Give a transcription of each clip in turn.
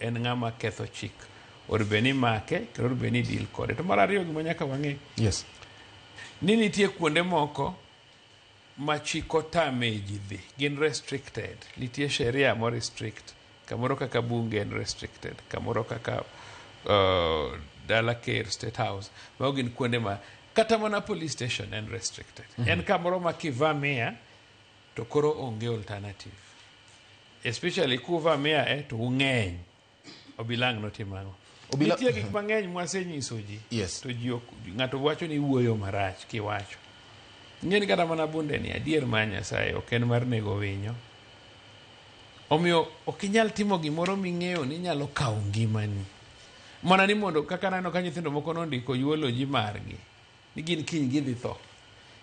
en ng'ama ketho chik. Onego bed ni imake kendo onego bed ni i deal kode. To mar ariyo gima nyaka wang'e ni nitie kuonde moko ma chik otame ji dhi, gin restricted. Nitie sheria mo restrict. Kamoro kaka bunge en restricted, kamoro kaka dala ker, State House, mago gin kuonde ma kata mana police station en restricted. En kamoro ma kivamia to koro onge alternative. Especially kuvamia e to ung'eny. Obila ang' notim ang'o? Nitie gik mang'eny mwasenyiso ji. To ji ok, ng'ato wacho ni iwuoyo marach kiwacho. Ing'e ni kata mana bunde ni adier mar Nyasaye ok en mar nego winyo. Omiyo ok inyal timo gimoro ming'eyo ni nyalo kawo ngimani. Mana ni mondo kaka naneno ka nyithindo moko nondiko eulogy margi ni gin kiny gidhi tho.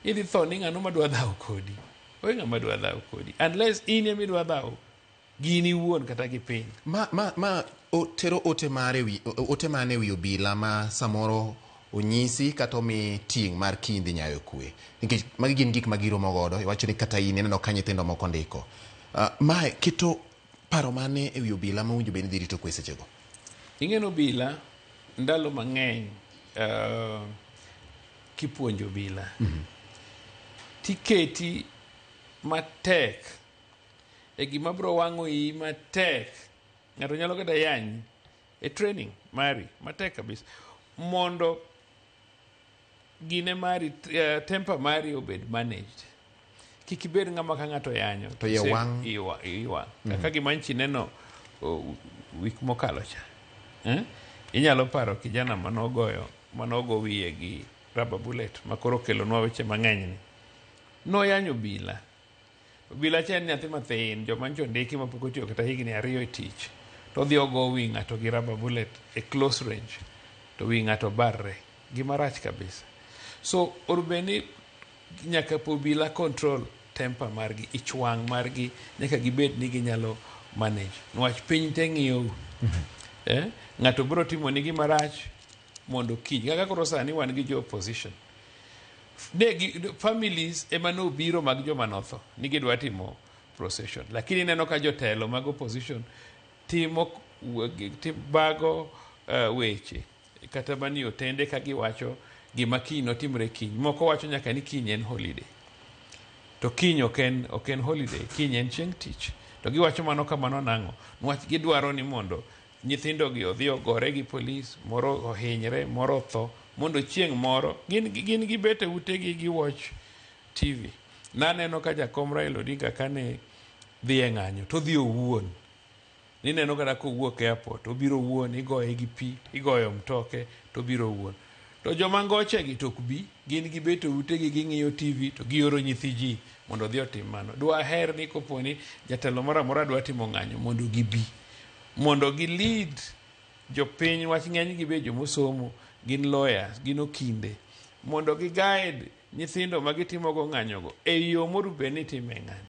Idhi tho ni ng'ano madwa dhawo kodi. Onge ng'ama dwa dhawo kodi. Unless in ema idwa dhawo gin iwuon kata gi piny. Ma tero ote mare wi ote mane wi obila ma samoro onyisi kata omi ting' mar kiny dhi nyayo kwe, nikech magi gin gik ma giromo godo. Iwacho ni kata in ineno ka nyithindo moko ndiko. Mae keto paro mane e wi obila ma owinjo bed ni dhi rito kwe sechego? Ing'e ni obila ndalo mang'eny kipuonjo obila tiketi matek e gima biro wang'o iyi matek. Ng'ato nyalo kata yanyi e training mari matek kabisa mondo gine mari, temper mari obed managed. Kik ibed ng'ama ka ng'ato yanyo to iye wang'. Iye wang'. Kaka gima nchi neno wik mokalo cha. Eh? Inyalo paro kijana manogoyo manogo wiye gi rubber bullet makoro okelonwa weche mang'eny ni. Noyanyo obila. Obila cha en nyathi mathin, joma ncho ondiki mapok otiyo kata higni 2 e tich. To odhi ogo wi ng'ato gi rubber bullet e close range. To wi ng'ato barre. Gima rach kabisa. So, onego ni nyaka obila control temper margi, ich wang' margi, nyaka gibed ni ginyalo manage. Niwach piny te ng'iyou. Eh? Ng'ato biro timo ni gima rach mondo kiny. Kaka koro sani wan gi jo opposition. Ne gi, families ema nobiro mag joma notho ni gidwa timo procession. Lakini ineno ka jotelo mag opposition timo bago weche kata manie otende ka giwacho gima kiny notimre kiny. Moko wacho nyaka ni kiny en holiday. To kiny ok en holiday, kiny en chieng' tich. To giwacho mano kamano nang'o? Niwach gidwaro ni mondo nyithindo gi odhi ogore gi polis, moro ohinyre, moro otho, mondo chieng' moro gin gibet e utegi gi watch TV. Naneno ka jakom Raila Odinga kane dhi e ng'anyo to odhi owuon. Nineno kata kowuok airport, obiro owuon, igoye gi pi, igoyo mtoke, to obiro owuon. To joma ngoche gi to ok bi, gin gibet e utegi ging'iyo TV to gioro nyithi ji mondo odhi otim mano. Dwaher ni koponi jatelo moro amora dwa timo ng'anyo mondo gibi. Mondo gi lead jopiny, wach ng'eny gi be jomosomo, gin lawyers, gin okinde. Mondo gi guide nyithindo ma gitimogo ng'anyogo e yo monego bed ni itime ng'anyo.